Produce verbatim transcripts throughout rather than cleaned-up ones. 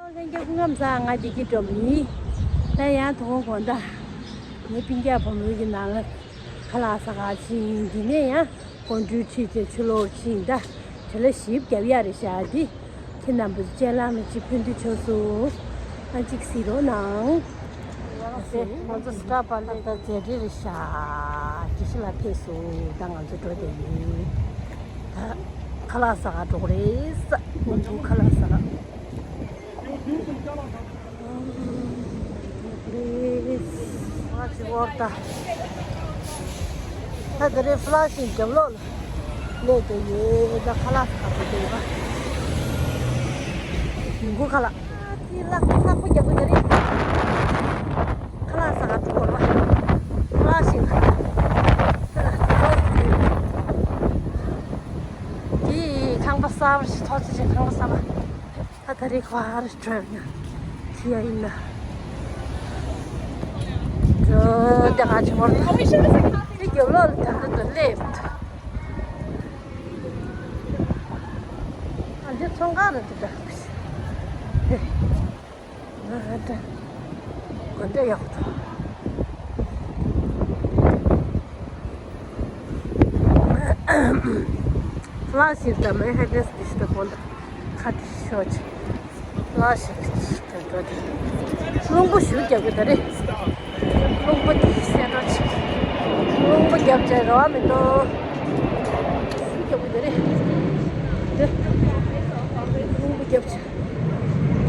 ལྷན་རྒྱས་སྐུ་ཁམས་བཟང་། ང་བདེ་སྐྱིད་སྒྲོལ་མ་ཡིན། ད་ཡང་དོ་དགོང་དགོང་དག་ངའི་སྤུན་ཀྱག་བུ་མོ་གི་ནང་ལ་ཁ་ལག་ཟ་ག་ཕྱིན། འདི་ནས་ཡང་ཀོང་སྤྲུལ་ཁྲིད་དེ་ཆུ་ལོག་ཕྱིན། ད་བྲེལ་ལ་ཞིབ་རྒྱབ་ཡ་རེད་ཤག་འདི་ཁྱེད་རྣམ་པ་ཚོ་སྤྱན་ལམ་ལ་ཅིག་ཕན་ཐོགས་ཆོག་སོང་། ཨ་ཅིག་གཟིགས་རོགས་གནང་། ཡང་སེ་ང་ཚོ་སི་ཏྲ་པ་ལ་ད་མཛད་འཕྲིན་རེད་ཤག་དགེ་བཤེས་ལགས་ཕེབས་སོང་། ད་ང་ཚོ་འགྲོ་བསྡད་ཡིན། ད་ཁ་ལག་ཟ་ག་འགྲོ་གི་རེད། ས་ཀོང་སྤྲུལ་ཁ་ལག་ཟ་ག་ང་ཚོ་འོག་ད། ད་དེ་རིང་ཕ་ལ་ཤིང་རྒྱབ་ལོགས་ལ་སླེབས་བསྡད་ཡོད། ད་ཁ་ལག་ཟ་ག་འགྲོ་གི་ཡོད་པ། ཡུང་ཁུ་ཁ་ལག་དེ་ལ་ལྷག་པ་རྒྱབ་ཀྱི་རེད། ཁ་ལག་ཟ་ག་འགྲོ་དགོས་རེད་པ། ཕ་ལ་ཤིང་། དེ་ཁང་པ་གསར་པ་ཞིག་ཐོག་ཆེ་ཆེ་ཁང་པ་གསར་པ། ད་ད་རེས་ཁོ་ཨ་རི་བྲོས་ཡིན་ན་ཁྱི་ཡ་ཡིན་ན། འགྲོ་དེ་ག་ཆུ་བར་དེ་རྒྱབ་ལོགས་ལ་ད་ད་ད་སླེབས། ཨ་འདི་ཚོང་ཁང་རེད་འདི་འདྲ། ཨ་འདྲ་གོ་འདྲ་ཡག་པོ་འདུག་ལ་ཞིག་ད་མེ་ཧེ་ཌེས་འདི་ཞིག་ད་གོ་འདྲ། ཁ་དེ་ཤོག་ཅིག་ལ་ཞིག་ཅིག་ད་འགྲོ་དེ། རླུང་བུ་ཞུ་རྒྱག་གི་ད་རེད། རླུང་བུ་དེ་གསལ་འགྲོ་ཅིག་རླུང་བུ་རྒྱབ་བྱས་རེ་བ་མི་འདུག་ཞུ་རྒྱག་གི་ད་རེད། དེ་རླུང་བུ་རྒྱབ་བྱས།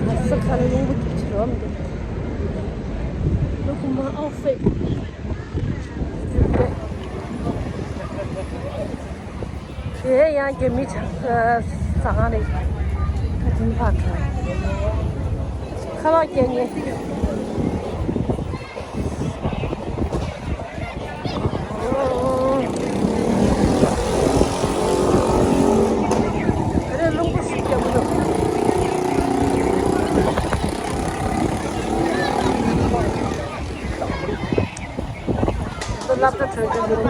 ང་ས་ཁ་ལ་རླུང་བུ་རྒྱབ་བྱས་རེ་བ་མི་འདུག Look at my outfit. དེ་ཡང་རྒྱ་མི་ཆ་ཟ་ཁང་རེད། ད་དེ་ཕར་འགྲོ། ཁ་ལག་སྐྱེལ་ཉེ། རེད། རླུང་བུ་ཞིག་རྒྱབ་འདུག་ཚོ་སློབ་གྲྭ་གྲོལ་རྒྱུ་འདུག་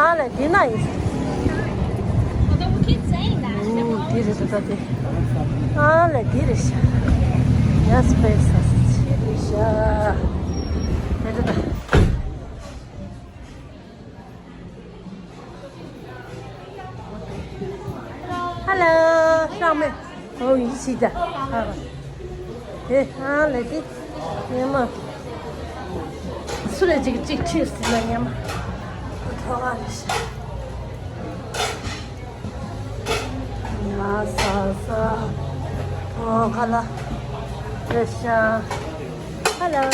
ཨ་ལས་འདི་ན་ཡིན། ཨོ་འདི་རེད་ད་ལྟ་དེ། ཨ་ལས་འདི་རེད་ཤག་ཡ་སི་པེ་སི་ས་སི་ཆི་རེད་ཤག་རེད་ད་ལྟ། Hello, ཤག་མེ། ཨོ་ཡིན་ཤི་ད། ཨ། ཨེ་ཨ་ལས་དེ། ཉི་མ། སུ་རེ་ཅིག་ཅིག་ཁྲིད་ཟིན་ན་ཉི་མ། ཐོག་ཨ་ལས་ཤག་ང་ས་ས། ཐོག་ཁ་ལ། རེད་ཤག Hello.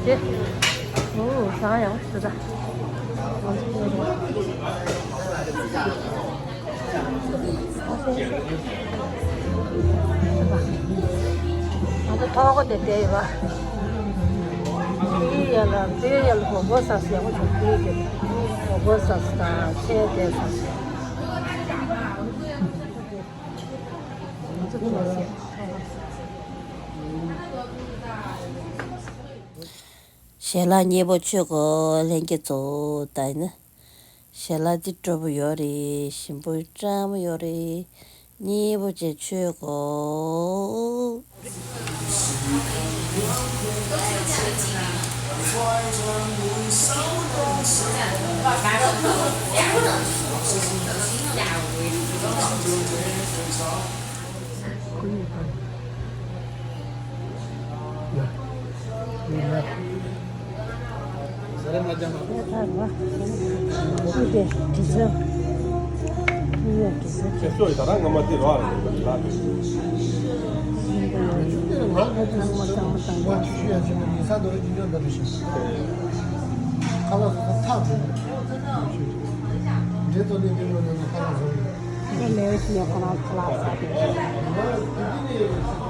དེ། ཨོ་ཟ་ཡང་ཞུ་ད། ང་ཚོ་ཐོག་ཁ་དེ་བསྡད་ཡོད་པ། དེའི་ཡ་ལ་དེའི་ཡ་ལ་སྒོར་སྒོར་ཟ་ཟ་ཡག་པོ་བྱུང་། དེའི་དེ་སྒོར་སྒོར་ཟ་ཟ་དང་ཆས་དེ་ཟ་ཟ། ཞལ་ལག་མཉེས་པོ་མཆོད་དགོས། ལྷན་རྒྱས་ཚོ་ད་ཡིན་ན། ཞལ་ལག་འདི་སྤྲོ་པོ་ཡོད་རེད། ཞིམ་པོ་སྤྲང་མོ་ཡོད་རེད། མཉེས་པོ་བྱས་མཆོད་དགོས།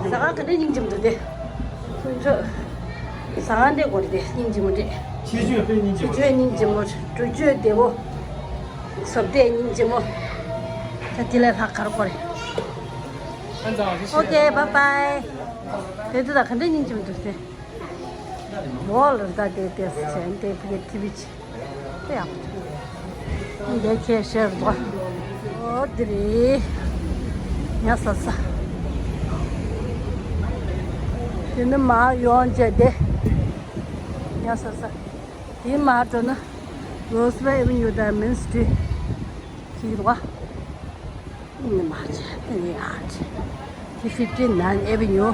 ཟ་ཁང་ག་འདྲའི་སྙིང་རྗེ་མོ་འདུག་དེ། ཁོང་ཚོ་ཟ་ཁང་འདྲའི་སྐོར་དེ་སྙིང་རྗེ་མོ་རེད། ཆེ་ཆེ་དཔེ་སྙིང་རྗེ་མོ་ཆེ་ཆེ་སྙིང་རྗེ་མོ། འགྲོ་སྐྱོད་བདེ་བོ། བཟོ་ལྟ་སྙིང་རྗེ་མོ། ད་དེ་ལས་ལྷག་ག་རེ་དགོས་རེད། Okay, bye bye. དེ་ཚོ་ད་ག་འདྲའི་སྙིང་རྗེ་མོ་འདུག་དེ། མོ་ལ་ད་དེ་དེ་ཟེར་དེ་ཕ་གི་ཐི་བི་ཆེ། དེ་ཡག་པོ་འདུག་འདི་ཁྱེད་ཤར་བ། ཨོ་དེ་རེད། ཉ་ས་ས། དེ་ནི་མ་ཡོང་བྱས་དེ། ཉ་ས་ས། དེ་མ་འགྲོ་ན། Roosevelt Avenue དང་Main Street ཞིག་རེད་བ། ནི་མ་ཆེ་ནི་ཨ་ཆེ། དེ་fifty nine Avenue།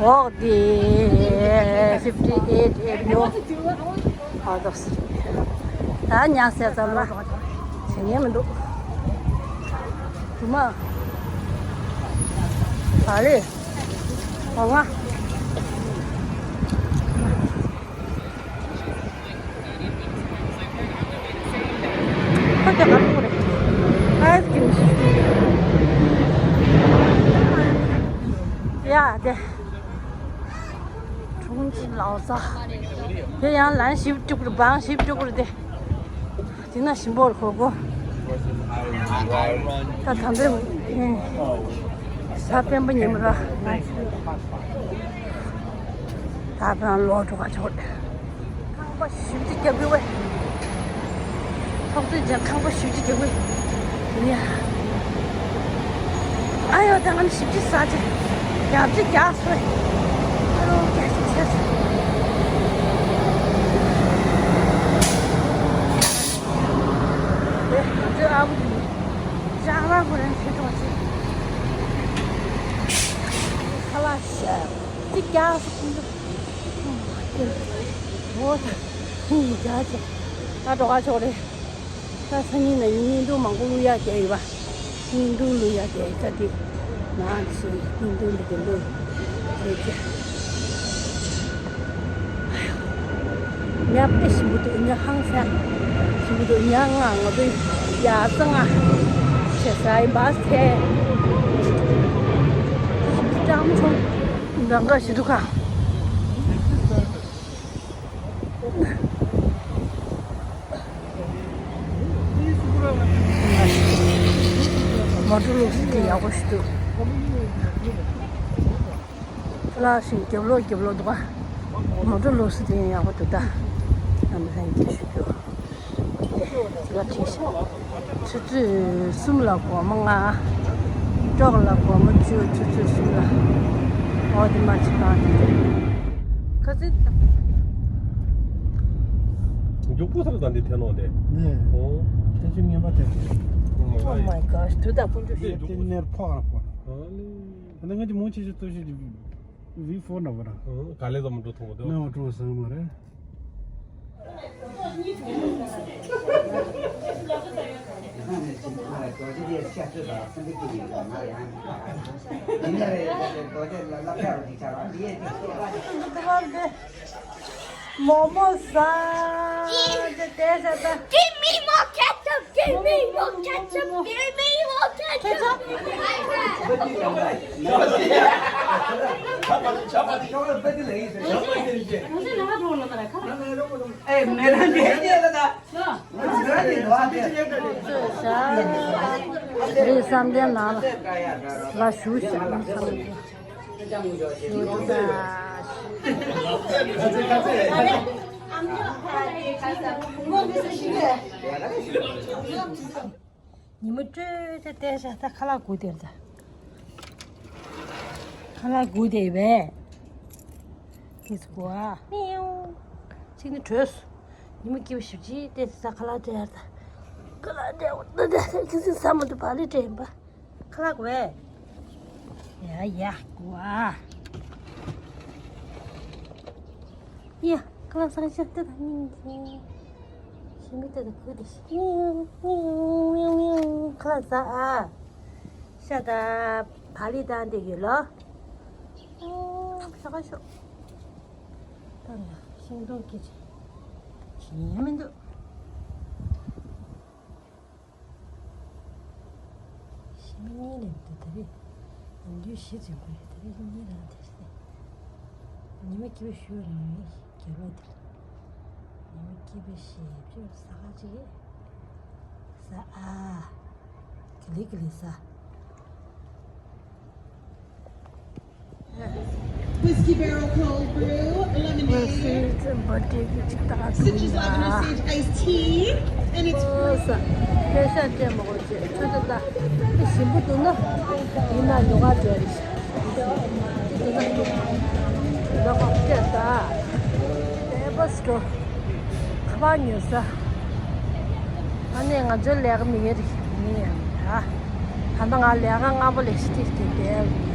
འོག་དེ་fifty eight Avenue། ཨ་དོ་སི། ད་ཉ་ཟེར་ཙམ་ལ་བྱེད་ཉན་མི་འདུག་དུ་མ། ཨ་ལེ། ཨོ་ང་། ཁོ་ཅག་ག་རེ་རེད། ཨ་ཀིན། ཡ་དེ། གྲོང་ཁྱེར་ལའོ་ཙཱ། དེ་ཡང་ལན་ཞིབ་དྲུག་རེད། བང་ཞིབ་དྲུག་རེད་དེ། དེ་ན་ཞིམ་པོར་གོ་གོ། ད་ད་འདི། ས་བརྟན་པོ་ཉིན་མོ་ར། ད་བང་ལོག་འགྲོ་ག་ཆོག་ཁང་པ་ཞིབ་ཅིག་རྒྱབ་ཡོད་པས། ཐོག་བརྩེགས་ཅན་ཁང་པ་ཞིབ་ཅིག་རྒྱབ་ཡོད། ཡ། ཨ་ཡོ་ད་ང་ཞིབ་ཅིག་ཟ་ཅིག་རྒྱབ་ཅིག་རྒྱག་སོང་། ཨ་རོ་རྒྱག་ཅིག་བྱས་སོང་། ཨ་བུ་ཅག་རང་ཁོ་རང་ཁྱེད་གྲོགས་ཅིག་ཁ་ལག་ཤ་ཅིག་རྒྱག་སོང་། ཁོང་ཁྱེད་འོ་ད་ཁོང་རྒྱག་ཅིག་ད་གྲོགས་ཆོག་རེད། ད་སང་ཉིན་ན་ཡིན་བརྙན་ཐུང་མང་པོ་བླུག་ཡག་བསྡད་ཡོད་པ། བརྙན་ཐུང་བླུག་ཡག་བསྡད་ཡོད་ད་དེ། ང་ཚོས་བརྙན་ཐུང་འདི་ག་བླུག་བྱས་ཀྱི། ཉ་དཔེ་ཞིམ་པོ་འདུག་ཉ་ཧང་སང་ཞིམ་པོ་འདུག་ཉ་ང་ང་པོའི་ཡ་ཙ་ང་བྱས་ས་ཡིན་པ་ཚེ། ཞིམ་པོ་ཀྲང་ཆུང་འདང་ག་ཞིག་འདུག་ག་མོ་ཊ་ལུགས་སྲོལ་དེ་ཡག་པོ་ཞིག་འདུག་ལགས་ཤིང་རྒྱབ་ལོགས་རྒྱབ་ལོགས་འདུག་ག་མོ་ཊ་ལུགས་སྲོལ་དེ་ཡང་ཡག་པོ་འདུག་ད་རྣམ་པ་ལྷན་རྒྱས་ཞུ་རྒྱུ། དེ་ལ་བྲིས་ཤག་ཆུ་ཚོད་གསུམ་ལ་སྒོར་མོ་ལྔ། ཀྲོག་ལ་སྒོར་མོ་བཅུ། ཆུ་ཚོད་གསུམ་ལ། ཨོ་དེ་མ་ཅི་གང་དེ་རེད། ཁ་ཚིག་མགྱོགས་པོ་ཚར་ཙང་འདི་ཐལ་ནོ་དེ། ནས། ཨོ། ཐལ་ཆུ་ངན་པ་དེ། Oh my gosh། དུས་དང་ཕུན་ཚོགས་ཤིག་དེ་ནེར་ཕོག་ར་ཕོག་ན། ཨ་ནི། ད་ང་ཅི་མོ་ཆེ་ཆེ་ཏོ་ཞིག V four ན་བ་ར། ཨོ། ག་ལེ་ཙམ་འགྲོ་ཐུབ་པ་དེ། ནང་འགྲོ་སང་མ་རེད། མོག་མོག་ཟ། དེ་དེ་ཟ་ད། Give me more ketchup. Give me more ketchup. Give me more ketchup. རེད་བསམ་གཏན་ནང་ལ་ལ་ཞུ་ཞིག་ཞུ་ད། ཉི་མ་སྤྲོས་ཏེ་བལྟས་ཤག་ད་ཁ་ལག་སྒུག་དེར་ད། ཁ་ལག་སྒུག་དེ་བས། ཁིས་གོ་ཨ། མིའུ། ཅིག་ནི་བྲོས། ཉི་མ་སྐྱིད་པོ་ཞིབ་ཅིག་བལྟས་ད་ཁ་ལག་སྤྲད་ཡར་ད། ཁ་ལག་སྤྲད་འོ་ད་ད་ཁིས་ཟ་མ་ཐུབ་པ་ལི་སྤྲད་ཡིན་པ། ཁ་ལག་གོ་བས། ཡ་ཡ་གོ་ཨ། ཡ། ཁ་ལག་ཟ་ཤ་ཏི་ད་སྙིང་རྗེ། ཞི་མི་ཏི་ད་ཁུ་ཏི་ཤི། ཁ་ལག་ཟ་ཨ། ཤ་ད་བ་ལི་ཏང་དེ་ཡོད་ལོ། ཤ་ཁ་ཤོག་ད་ལ་ཤིང་སྡོང་སྐད་ཆ་བྱེད་མི་འདུག་ཞི་མི་གཉིས་ལས་མི་འདུག་ད་རེས། ཡིན་དུས་གཞི་འཛིན་དགོས་རེད། ད་རེས་གཉིས་རང་དེ་རེད། ཉི་མ་སྐྱིད་པོ་ཞུ་རང་རེད་རྒྱལ་བ་དེར། ཉི་མ་སྐྱིད་པོ་ཞེས་བྱོས་ཟ་ཁ་ཅིག་ཟ་ཨ། གི་ལི་གི་ལི་ཟ། Whiskey Barrel Cold Brew, lemonade, citrus lemon zest iced tea. ཨོ་ས། སྐད་ཆ་བཤད་མ་དགོས་ཅེས་ཁྲ་ཁྲ་ད། དེ་ཞིམ་པོ་འདུག་ན། ཡིན་ན་ཉོ་ག་བྲལ་རེད། དེ་འདུག་ན་འདུག་ད་ཁོ་སྐད་ད། དེ་པ་སི་ཊོར། ཁ་པར་ཉོ་ས། ཨ་ནི་ང་ཚོའི་ལས་ཀ་མི་ཡེ་རེད་མི་ཡེ་ད། ད་ལྟ་ང་ལས་ཀ་སྔ་པོ་ལས་ཤི་ཏི་ཏི་དེ།